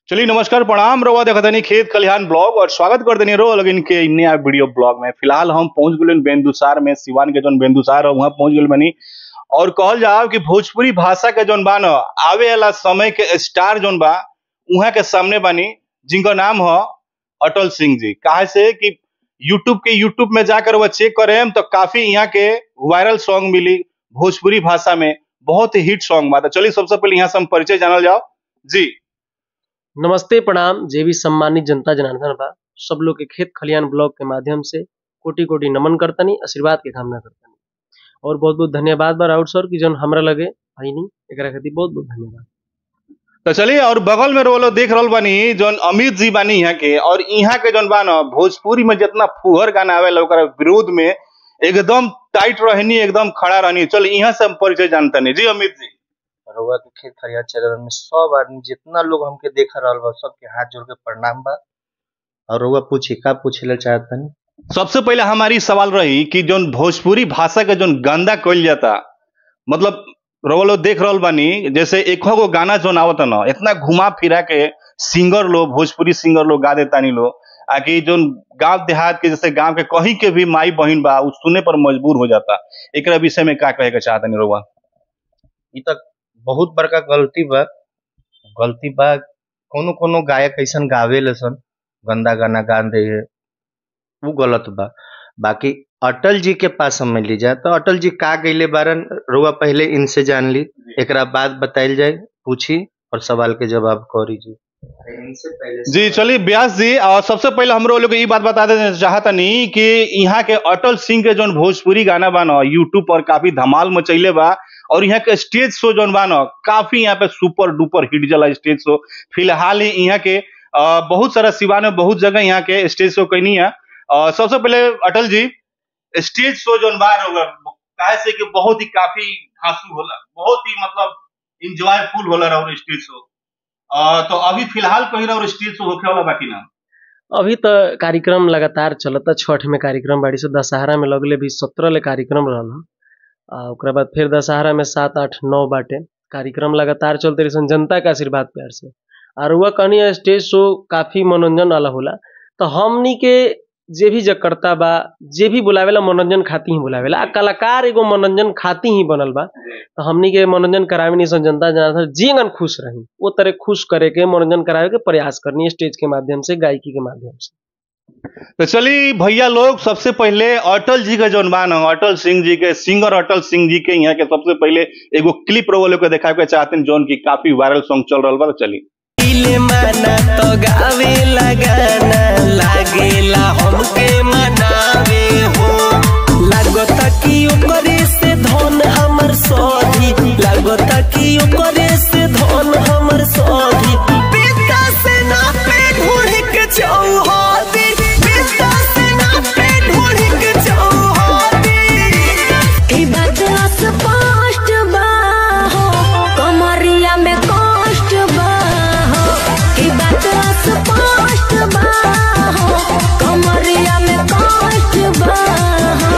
चलिए नमस्कार प्रणाम रउआ देखतनी खेत खलिहान ब्लॉग और स्वागत कर देनी रो लगिन के नया वीडियो ब्लॉग में। फिलहाल हम पहुंच गए बेंदुसार में, सिवान के जोन बेंदुसार है वहां पहुंच गए बनी और कहल जाओ कि भोजपुरी भाषा के जोन बा न आवे वाला समय के स्टार जोन बा वहां के सामने बानी, जिनका नाम है अटल सिंह जी। काहे से कि यूट्यूब में जाकर वह चेक करें तो काफी यहाँ के वायरल सॉन्ग मिली भोजपुरी भाषा में, बहुत ही हिट सॉन्ग बा। तो चलिए सबसे पहले यहाँ से हम परिचय जानल जाओ। जी नमस्ते प्रणाम, जे भी सम्मानित जनता जनार्दन बा सब लोग के खेत खलियान ब्लॉग के माध्यम से कोटि कोटि नमन करतनी, आशीर्वाद के कामना करतनी और बहुत बहुत धन्यवाद बा राउत सर की जन हमरा लगे आईनी, एकरा खातिर बहुत बहुत धन्यवाद। तो चलिए और बगल में रोलो देख रहल बानी जौन अमित जी बानी यहाँ के, और यहाँ के जौन बा न भोजपुरी में जितना फुहर गाना आवेला ओकरा विरोध में एकदम टाइट रहनी, एकदम खड़ा रहनी। चल यहाँ से हम परिचय जानतनी। जी अमित जी, रउआ के खेत खलिहान चैनल में सब आदमी जितना लोग हमके देख रहल बा सबके हाथ जोड़ के प्रणाम बा। और रउआ पूछी का पूछे ला चाहत बानी? सबसे पहले हमारी सवाल रही कि जौन भोजपुरी भाषा के जौन गंदा कइल जाता, मतलब रउआ लोग देख रहल बानी जैसे एक गो गाना जौन आवत न इतना घुमा फिरा के सिंगर लोग, भोजपुरी सिंगर लोग गा देतानी लोग, आकि जौन गांव देहात के जैसे गांव के कहीं के भी माई बहिन बा उ सुने पर मजबूर हो जाता। एकरा विषय में का कहे के चाहतनी रउआ? ई तक बहुत बड़का गलती बा, गलती बा। कोनो कोनो गायक ऐसन गावेले सन गंदा गाना गा दे है, उ गलत बा। बाकी अटल जी के पास हम ली जाए तो अटल जी का गईले बारन रउआ पहले इनसे जान ली, एकरा बाद बताइल जाए, पूछी और सवाल के जवाब करी जी इनसे पहले। जी चलिए व्यास जी, और सबसे पहले हमरो लोग ई बात बता दे चाहतनी कि यहाँ के अटल सिंह के जौन भोजपुरी गाना बा न यूट्यूब पर काफी धमाल मचैले बा और यहाँ के स्टेज शो जौन बा न काफी यहाँ पे सुपर डुपर हिट जला स्टेज शो। फिलहाल ही यहाँ के बहुत सारा सिवान में बहुत जगह यहाँ के स्टेज शो कैनी है। सबसे पहले अटल जी, स्टेज शो जौन बा काहे से कि बहुत ही काफी धांसू होला, बहुत ही मतलब इंजॉयफुल होला रहो स्टेज शो, तो अभी फिलहाल कहीं रहो स्टेज शो होखे वाला बाकी ना? अभी तो कार्यक्रम लगातार चलता, छठ में कार्यक्रम बाड़ी से दशहरा में लगले भी 17 ले कार्यक्रम रहल, ओकरा बाद फिर दशहरा में 7, 8, 9 बाटे कार्यक्रम लगातार चलते रही जनता के आशीर्वाद प्यार से। और वह कहनी स्टेज शो काफी मनोरंजन वाला होला, तो हमनी के जे भी जकरता बा जे भी बुलावेला मनोरंजन खाती ही बुलावेला, कलाकार एगो मनोरंजन खाती ही बनल बा, तो हमनी के मनोरंजन करावे नहीं सन जनता जनार्दन जीवन खुश रही वो तरह खुश करे के मनोरंजन करावे के प्रयास करनी स्टेज के माध्यम से, गायकी के माध्यम से। तो चलिए भैया लोग, सबसे पहले अटल जी के जौन बा न अटल सिंह जी के, सिंगर अटल सिंह जी के यहाँ के सबसे पहले एगो क्लिप रउआ लोग के देखावे के चाहते हैं जौन की काफी वायरल सॉन्ग चल रहा बा। तो चलिए। माना तो गावे लगाना लागेला हमके मनावे हो, लागता कि ओकरे से धन हमर सधी, लागता कि ओकरे से धन हमर सधी, पिता से ना पे ढूंढ के चौहादी, पिता से ना पे ढूंढ के चौहादी। ई बात स्पष्ट बा हो, कमरिया में कष्ट बा हो, ई बात स्पष्ट बा हो, कमरिया में कष्ट बा हो।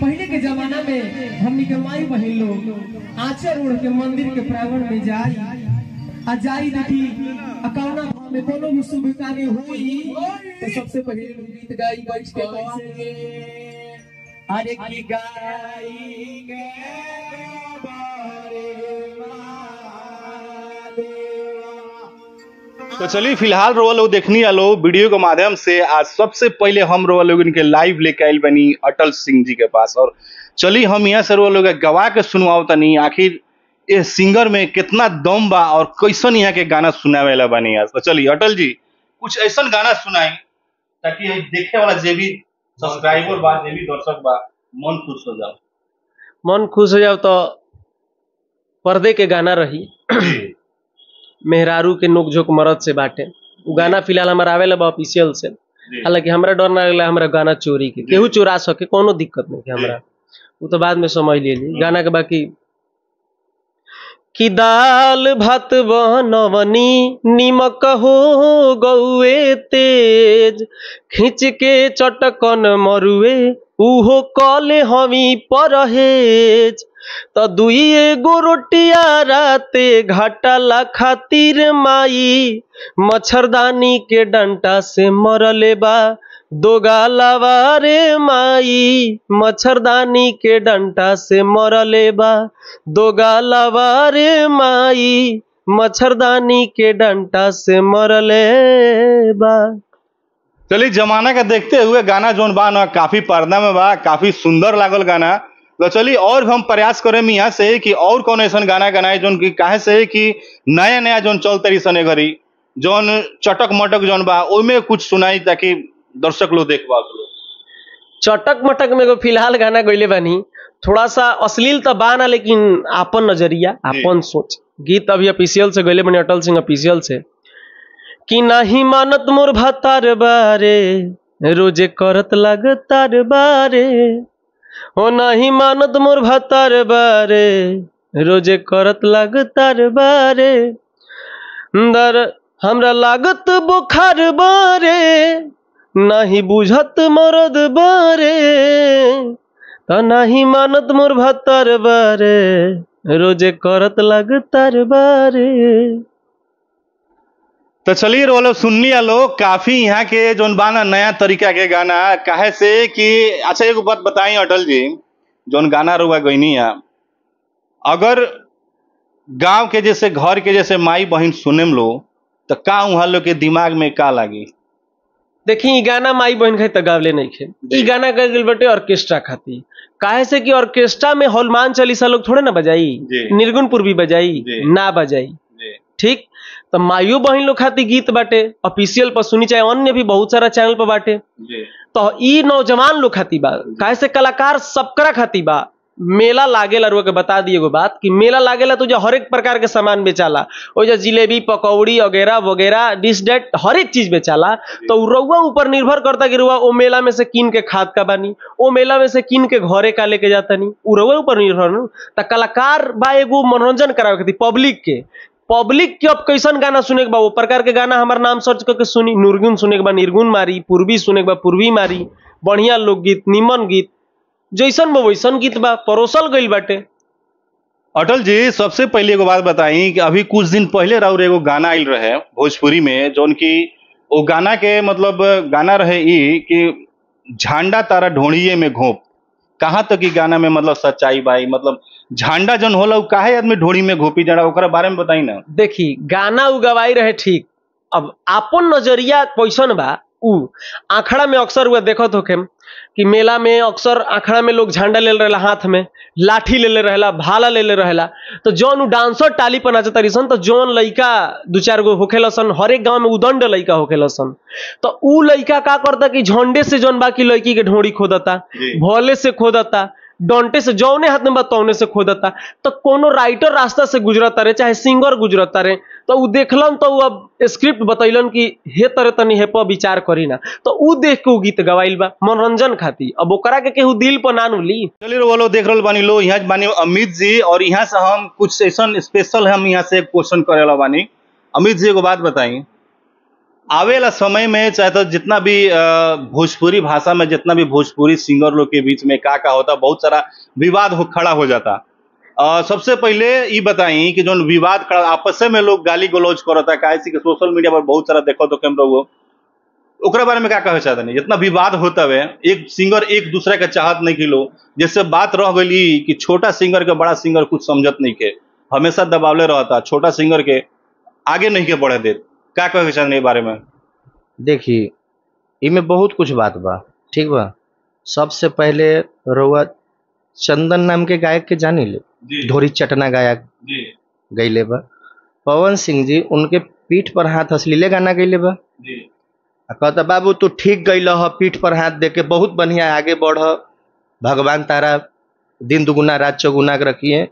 पहले के जमाना में हमनी के माई बहन लोग आंचल ओढ़ के मंदिर के प्रांगण में जाई आ जाई देखी कौना भाव में कोनो भी शुभ कार्य हुई तो सबसे पहले लोग गीत गाई बैठ के कैसे, अरे की गाई के तो चलिए फिलहाल रोवा लोग देखनी आलो वीडियो के माध्यम से। आज सबसे पहले हम रोवा लोग इनके लाइव लेके आयल बनी अटल सिंह जी के पास, और चलिए हम यहाँ से रोवा लोग गवा के सुनवाओ तनी आखिर ये सिंगर में कितना दम बा और कैसन यहाँ के गाना सुनावेला बनी आज। तो चलिए अटल जी कुछ ऐसा गाना सुनाई ताकि देखे वाला जे भी सब्सक्राइबर बा, जे भी दर्शक बा, मन खुश हो जाओ। मन खुश हो जाओ तो पर्दे के गाना रही मेहरारू के नोक झोंक मरद से बाटे, उ गाना फिलहाल हमारा आवेला बा ऑफिशियल से, हालांकि हमरा डर ना लगला हमरा गाना चोरी के, केहू चोरा सके कोनो दिक्कत नहीं हमरा, वो तो बाद में समझ ले ली गाना के। बाकी कि दाल भात बनवनी निमक हो गौए तेज, खींच के चटकन मरुए उहो कले हमी परहेज, त दुई एगो रोटिया राते घाटाला खातिर माई, मच्छरदानी के डंटा से मरले बा दोगालावा रे माई, मच्छरदानी के डंटा से मरले बा दोगालावा रे माई, मच्छरदानी के डंटा से मरले बा। चलिए जमाना के देखते हुए गाना जोन बा ना काफी पर्दा में बा, काफी सुंदर लागल गाना। तो चलिए और भी हम प्रयास करें यहाँ से कि और कौन ऐसा गाना गानाए जोन की काहे से कि नया नया जोन चल तरी सने घरी जोन चटक मटक जोन बा ओमे कुछ सुनाई ताकि दर्शक लोग देख पाओ। चटक मटक में एगो फिलहाल गाना गइले बानी, थोड़ा सा अश्लील तो बा ना, लेकिन आपन नजरिया आपन सोच गीत अभी ऑफिशियल से गइले बानी, अटल सिंह ऑफिशियल से। कि नाही मानत मोर भातार बारे, रोजे करत लगतार बारे, हो नाही मानत मोर भातार बारे, रोजे करत लगतार बारे, दर हमरा लागत बुखार बारे, नाही बुझत मरद बारे, त नाही मानत मोर भातार बारे, रोजे करत लगतार बारे। तो चलिए रोलो सुननी आलो काफी यहाँ के जोन बा ना नया तरीका के गाना काहे से कि अच्छा एगो बात बताई अटल जी, जोन गाना रुआ गईनी है अगर गांव के जैसे घर के जैसे माई बहन सुने लो तो का वहाँ लोग के दिमाग में का लागी? देखी ई गाना माई बहन खातिर त गावले नहीं खे, ई गाना गइल बटे ऑर्केस्ट्रा खातिर। काहे से कि ऑर्केस्ट्रा में हनुमान चालीसा लोग थोड़े ना बजाई, निर्गुण पूर्वी बजाई ना बजाई, ठीक। तो माइयो बहन लोग खातिर गीत बाटे ऑफिशियल पर सुनी, चाहे अन्य भी बहुत सारा चैनल पर बाटे। तो ई नौजवान लोग खातिर बा, काहे से कलाकार सबकरा खातिर बा। मेला लागेला रुआ के बता दिए एगो बात कि मेला लागेला तो जो हर एक प्रकार के सामान बेचाला, ओ जिलेबी पकौड़ी वगैरह वगैरह डिश डेट हर एक चीज बेचाला। तो रुआ ऊपर निर्भर करता कि रुआ ओ मेला में से कीन के खाद का बानी, ओ मेला में से कीन के घरे का लेके जाता नहीं, उ रुआ ऊपर निर्भर न। त कलाकार बा एगो मनोरंजन करावे खातिर पब्लिक के, पब्लिक के अब कैसन गाना सुने के बा वो प्रकार के गाना हमार नाम सर्च करके सुनी। निर्गुण सुने के बा निर्गुण मारी, पूर्वी सुने के बा पूर्वी मारी, बढ़िया लोकगीत निमन गीत जैसन बा वैसन गीत बा परोसल गइल बाटे। अटल जी सबसे पहले एगो बात बताई कि अभी कुछ दिन पहले राउर एगो गाना आयल रहे भोजपुरी में जौन की वो गाना के मतलब गाना रहे ई कि झंडा तारा ढोड़िए में घोप, कहाँ तक ई गाना में मतलब सच्चाई बाई, मतलब झंडा जन होला उ काहे आदमी ढोड़ी में घोपी जरा ओकरा बारे में बताई ना। देखी गाना उ गवाई रहे ठीक, अब आपन नजरिया कैसन बा उ आखड़ा में अक्सर हुआ देखत होखे कि मेला में अक्सर आखड़ा में लोग झंडा ले रहेला, हाथ में लाठी ले ले रहेला, भाला ले ले रहेला। तो जौन उ डांसर टाली पर नाचता रहीसन तो जौन लइका दू चार गो होखेला सन, हरेक गांव में उदंड लइका होखेला सन, तो उ लइका का करता कि झंडे से जौन बाकी लड़की के ढोड़ी खोदता, भोले से खोदता, डंटे से जौने हाथ में बा तौने से खोदता। तो कोनो राइटर रास्ता से गुजरता रहे चाहे सिंगर गुजरता रहे तो उ देखलन तो उ अब स्क्रिप्ट बतैलन कि हे तरे तनी हे पर विचार करी ना, तो उ देख के उ गीत गवाइल बा मनोरंजन खातिर। अब ओकरा के केहू दिल पर ना ली। चलिए वो देख रहल बानी लो यहाँ बानी अमित जी, और यहाँ से हम कुछ ऐसा स्पेशल हम यहाँ से क्वेश्चन करेला बानी। अमित जी एगो बात बताई, आवेला समय में चाहे तो जितना भी भोजपुरी भाषा में जितना भी भोजपुरी सिंगर लोग के बीच में का का होता बहुत सारा विवाद हो खड़ा हो जाता। सबसे पहले ये बताई कि जो विवाद खड़ा आपस में लोग गाली गलौज करता काहे से कि सोशल मीडिया पर बहुत सारा देखो तो कैमरा वो ओकरा बारे में क्या कहे चाहता नहीं, जितना विवाद होता है एक सिंगर एक दूसरे के चाहत नहीं खिलो, जैसे बात रह गई कि छोटा सिंगर के बड़ा सिंगर कुछ समझत नहीं के, हमेशा दबावले रहता, छोटा सिंगर के आगे नहीं के बढ़े देत, का कहे चाहते नहीं बारे में? देखिए इमें बहुत कुछ बात बा, ठीक बा। सबसे पहले रउआ चंदन नाम के गायक के जानी ले, ढोरी चटना गायक गईले बा। पवन सिंह जी उनके पीठ पर हाथ हंसलीले गाना गईले बा, कहता बाबू तू ठीक गईल ह, पीठ पर हाथ दे के बहुत बढ़िया आगे बढ़, भगवान तारा दिन दुगुना रात चौगुना के रखिए,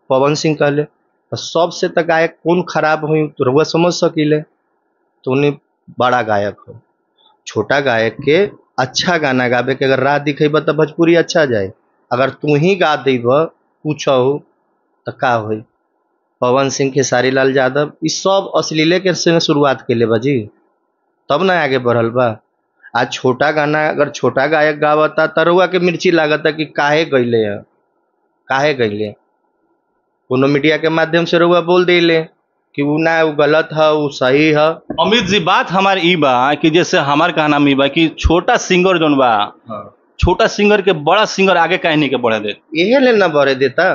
पवन सिंह कहले। सबसे तो गायक कौन खराब हुई तो रउआ समझ सकीले, तो उन्हें बड़ा गायक हो। छोटा गायक के अच्छा गाना गावे के अगर राह दिखेब तो भोजपुरी अच्छा जाए, अगर तू ही गा देब कुछ हो तो का होई। पवन सिंह, खेसारी लाल यादव, ई सब अश्लीले के से शुरुआत कैले बा जी, तब ना आगे बढ़ल बा। आज छोटा गाना अगर छोटा गायक गावता त रउआ के मिर्ची लागता कि काहे गईले है, काहे गईले। कोनो मीडिया के माध्यम से रउआ बोल देले कि उ ना, उ गलत है, उ सही है। अमित जी बात हमार ई बा कि जैसे हमार कहना में ई बा कि छोटा सिंगर जोन बा, छोटा सिंगर के बड़ा सिंगर आगे काहे नहीं के बढ़े दे? यही ले ना बढ़े देता।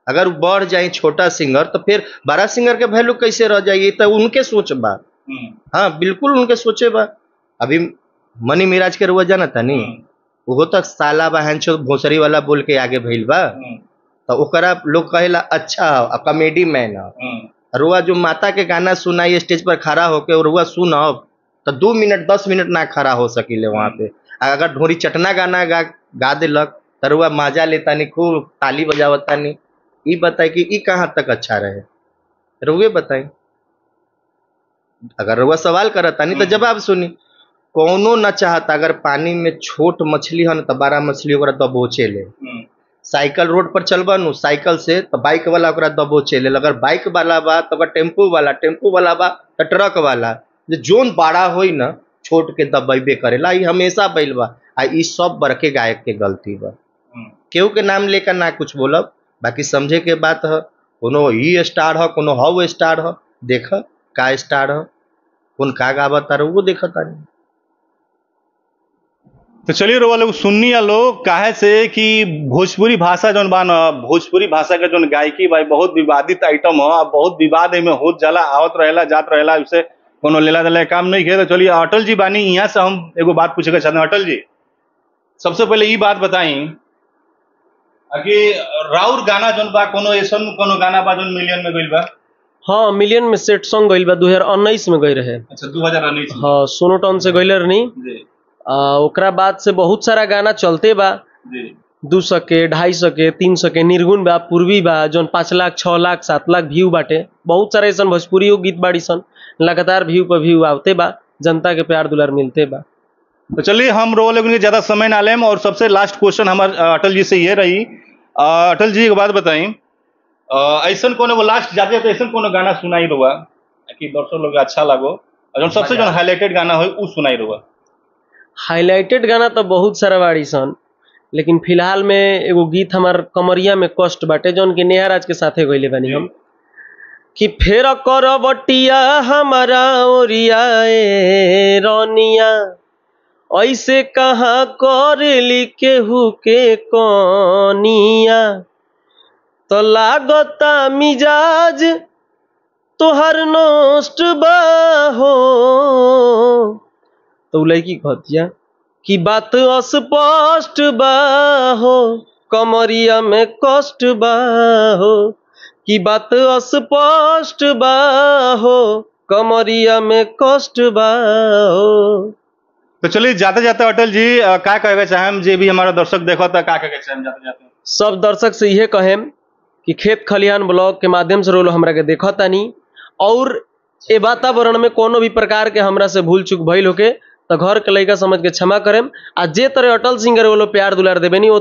अगर बढ़ जाए छोटा सिंगर तो फिर बड़ा सिंगर के वैल्यू कैसे रह जाए? तो उनके सोच बा। हाँ बिल्कुल उनके सोचे बा। अभी मनी मिराज के रुआ जाना था नहीं, वो तो साला बहन चो भोसरी वाला बोल के आगे भइल बा, तो ओकरा लोग कहेला अच्छा कॉमेडी मैन है। रुआ जो माता के गाना सुनाई स्टेज पर खड़ा होके, रुआ सुनब तो 2 मिनट 10 मिनट ना खड़ा हो सकीले वहाँ पे। अगर ढोरी चटना गाना गा दिलक तो रुआ मजा लेता नहीं, खूब ताली बजावता नहीं। ई बताई कि ई कहाँ तक अच्छा रहे, रुए बताई। अगर रुआ सवाल करता नहीं तो जवाब सुनी। कोनो न चाहता, अगर पानी में छोट मछली है न तो बड़ा मछली ओकरा दबोचे ले। साइकिल रोड पर चलबा नु साइकिल से तो बाइक वाला ओकरा दबोचे ले। अगर बाइक वाला बा तो टेम्पू वाला, टेम्पू वाला बा तो ट्रक वाला। जोन बड़ा होई ना छोट के दबेबे करेला। ई हमेशा बैल बा। आ ई सब बड़के गायक के गलती बा। केहू के नाम लेकर ना कुछ बोलब, बाकी समझे के बात है। कोनो ई स्टार है, कोनो हव स्टार है, देख का स्टार है, कौन का गावता रह वो देखता नहीं। तो चलिए रोवा लोग सुननी आ लोग काहे से कि भोजपुरी भाषा जौन बा न, भोजपुरी भाषा के जौन गायकी भाई बहुत विवादित आइटम है। बहुत विवाद एमे होत जाला, आवत रहेला जात रहेला, उसे कोनो लेला देला काम नहीं है। तो चलिए अटल जी बानी, यहाँ से हम एगो बात पूछे के चाहते हैं। अटल जी सबसे पहले ये बात बताई कि राउर गाना जौन बा कोनो ऐसन कोनो गाना बा जौन मिलियन में गइल बा? हाँ मिलियन में सेट सॉन्ग गइल बा, 2019 में गई रहे। अच्छा 2019। हाँ सोनो टाउन से गइल रहनी। ओकरा बाद से बहुत सारा गाना चलते बा, 200 के, 250 के, 300 के, निर्गुण बा, पूर्वी बा, जौन 5 लाख 6 लाख 7 लाख व्यू बाटे। बहुत सारा ऐसा भोजपुरी गीत बाड़ी सन लगातार व्यू पर व्यू आवते बा, जनता के प्यार दुलार मिलते बा। तो चलिए हम रोल लोगन ज्यादा समय ना लेम और सबसे लास्ट क्वेश्चन हमार अटल जी से ये रही। अटल जी के बात बताई, ऐसा कोनो लास्ट जाते तो ऐसा कोनो गाना सुनाई रुआ कि दर्शक लोग अच्छा लागो, और सबसे जो हाईलाइटेड गाना हो उ सुनाई रुआ? हाईलाइटेड गाना तो बहुत सारा बाड़ी सन, लेकिन फिलहाल में एगो गीत हमार कमरिया में कष्ट बाटे जौन के नेहा राज के साथे गइले बानी हम, कि फेर करवटिया हमारा ओरिया ए रनिया, ऐसे कहाँ कर ली केहू के कनिया, तो लागता मिजाज तोहर नष्ट बा हो। तो लड़की कहतिया कि बात अस्पष्ट बा हो, कमरिया में कष्ट बा हो, कि बात अस्पष्ट बा हो, कमरिया में कष्ट बा हो। तो चलिए जाते जाते अटल जी का कहे चाहेम, जे भी हमारा दर्शक देखो तो का कहे चाहेम जाते जाते? सब दर्शक से यह कहेम कि खेत खलिहान ब्लॉग के माध्यम से रोलो हमरा के देखतानी, और ए वातावरण में कोनो भी प्रकार के हमरा से भूल चूक भइल होके तो घर के लइका समझ के क्षमा करेम। आ जे तरह अटल सिंह वो लोग प्यार दुलार देबे नी ओ